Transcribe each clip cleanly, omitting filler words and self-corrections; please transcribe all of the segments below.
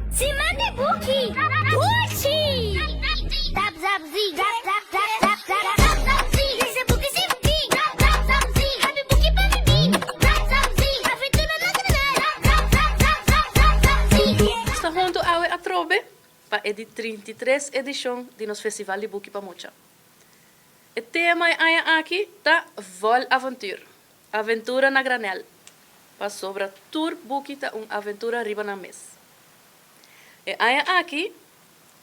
Siman di buki dushi! Zap zap zi zap zap zap zap zap zap zap zi Lesa buki sin fin zap zap zap zi Habi buki pa bibi zap zap zi Aventura na granel zap zap zap zap zap zap zap zi. Nos ta huntu awe atrobe pa e di 33 edishon di nos Festival di Buki pa Mucha. E tema e aña aki ta Vol Avontuur, Aventura na Granel, pasobra tur buki ta un aventura riba nan mes. E aña aki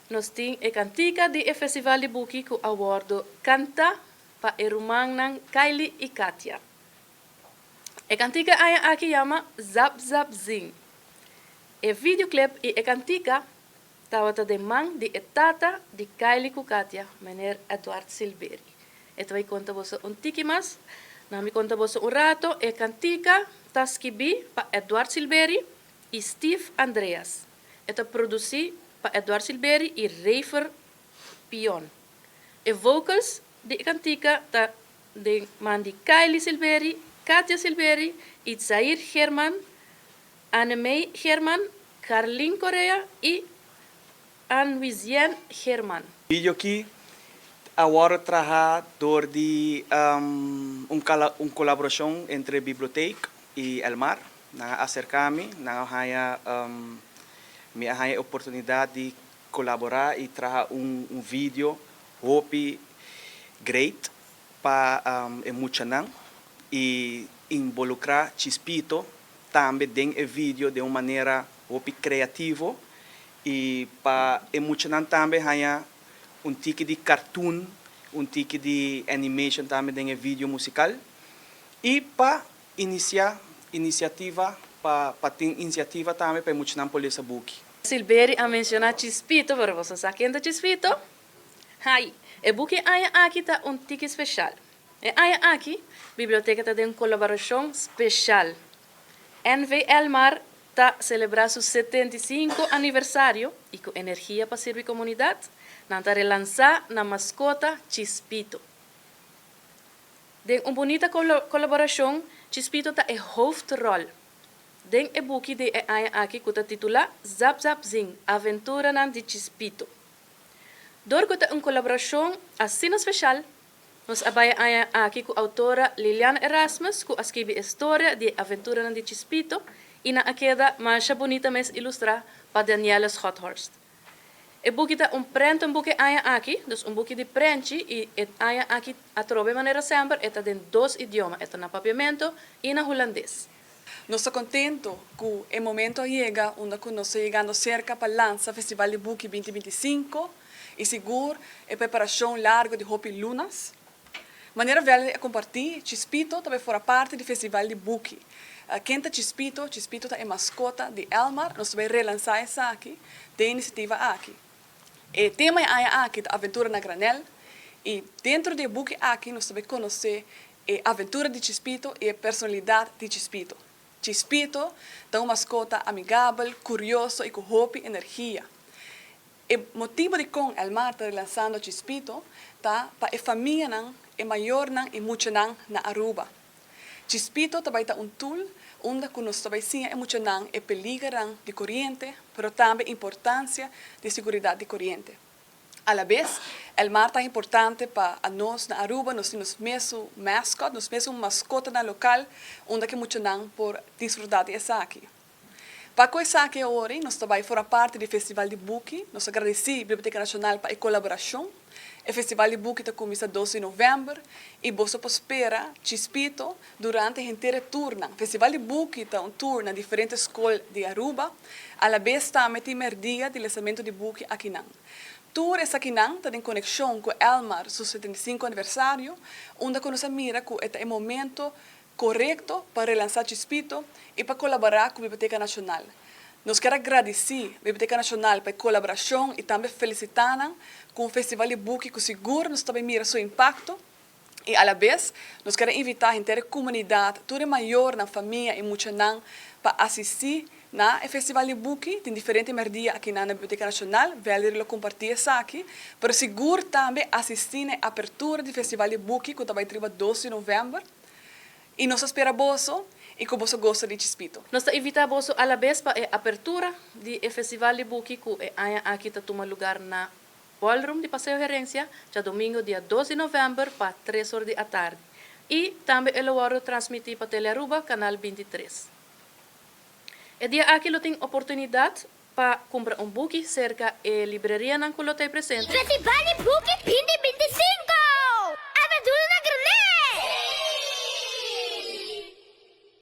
nos tin e kantika di e Festival di Buki ku a wòrdu kantá pa e rumannan Kylie i Katia. E kantika e aña aki yama Zap Zap Zing. E videoclip i e kantika Tabata den man di e tata di Kylie ku Katia, meneer Edward Silberi. E ta bai konta boso un tiki mas. Na mi konta boso un rato, e kantika ta skibí pa Edward Silberi i Steve Andreas. E ta produsí pa Edward Silberi i Rayfer Pion. E vocals di e kantika ta den man di Kylie Silberi, Katia Silberi i Zair German. Annemey German, Carlin Correa y Anwizien German. Video ki a wòrdu traha dor di un un kolaborashon entre Bibliotheek i Elmar. Nan a aserká mi, nan a haña mi a haña e oportunidat di kolaborá i traha un un video hopi great pa e muchanan i involukrá Chispito tambe den e video den un manera hopi creativo y pa e muchanan tambe haña un tiki di cartoon, un tiki di animation tambe den e video musical y pa inicia iniciativa pa pa tin iniciativa tambe pa e muchanan por lesa buki. Silberi a menciona Chispito, pero boso sa ken ta Chispito? Hay, e buki aña aki ta un tiki special. E aña aki, biblioteka ta den kolaborashon speshal. NV Elmar ta selebrá su 75 aniversario i ku energia pa sirbi komunidat, nan ta relansá nan maskota Chispito. Den un bunita kolaborashon, Chispito ta e hoofdrol den e buki di e aña aki ku ta titulá Zap Zap Zing, Aventuranan di Chispito. Dor ku ta un kolaborashon asina speshal, Nos a bai e aña aki ku outora Liliana Erasmus ku a skibi e storia di e aventuranan di Chispito i nan a keda masha bunita mes ilustrá pa Danielle Schothorst. E buki ta un prentenboek e aña aki, dus un buki di prenchi i e aña aki atrobe manera semper e ta den dos idioma, e ta na Papiamento i na Hulandes. Nos ta contento cu e momento a yega unda cu nos ta yegando cerca pa lansa Festival di Buki 2025 y sigur e preparacion largo di hopi lunas. Manera Valerie a comparti, Chispito ta bay fora parti di Festival di Buki. Ken ta Chispito? Chispito ta e mascota di Elmar. Nos ta bay relansa esaki den e iniciativa aki. E tema e aña aki ta Aventura na Granel y dentro di e buki aki nos ta bay conoce e aventura di Chispito y e personalidad di Chispito. Chispito ta un mascota amigabel, curioso y cu hopi energia. E motibo dicon Elmar ta relansando Chispito ta pa e famianan, e mayornan y muchanan na Aruba. Chispito ta bay ta un tool unda cu nos ta bay siña e muchanan e peligernan di coriente, pero tambe importancia di siguridad di coriente. Alabes, Elmar ta importante pa anos na Aruba, nos tin nos mesun mascot, nos mesun mascotanan local unda cu e muchanan por disfruta di esaki. Pa cu esaki awor nos ta bay forma parti di Festival di Buki. Nos ta gradeci Biblioteca Nacional pa e colaboracion. E Festival di Buki ta cuminsa 2 di november y boso por spera Chispito durante henter e tournan. Festival di Buki ta un tour na diferente scol di Aruba. Alabes tambe tin merdia di lesamento di buki akinan. Tur esakinan ta den conexion cu Elmar su 75 aniversario, unda cu nos a mira cu e ta e momento Korekto pa relansá Chispito i pa kolaborá ku Biblioteka Nashonal. Nos kier a gradisí Biblioteka Nashonal pa e kolaborashon i tambe felisitá nan ku un festival di buki ku sigur nos ta bai mira su impakto i alabes nos kier a invitá henter e komunidat, tur e mayornan, famia i muchanan pa asistí na e festival di buki. Tin diferente mèrdia akinan na Biblioteka Nashonal, Valerie lo kompartí esaki, pero sigur tambe asistí na e apertura di festival di buki ku ta bai triba 2 di novèmber. I nos ta spera boso. Y cu boso gusta di Chispito. Nos ta invita boso alabes pa e apertura di e Festival di Buki cu e aña aki ta tuma lugar na Ballroom di Paseo Herencia, diadomingo dia 2 di november pa 3 or di atardi. Y tambe e lo wordo transmiti pa Telearuba, Canal 23. E dia aki lo tin oportunidad pa cumpra un buki cerca e librerianan cu lo ta presente. Festival di Buki.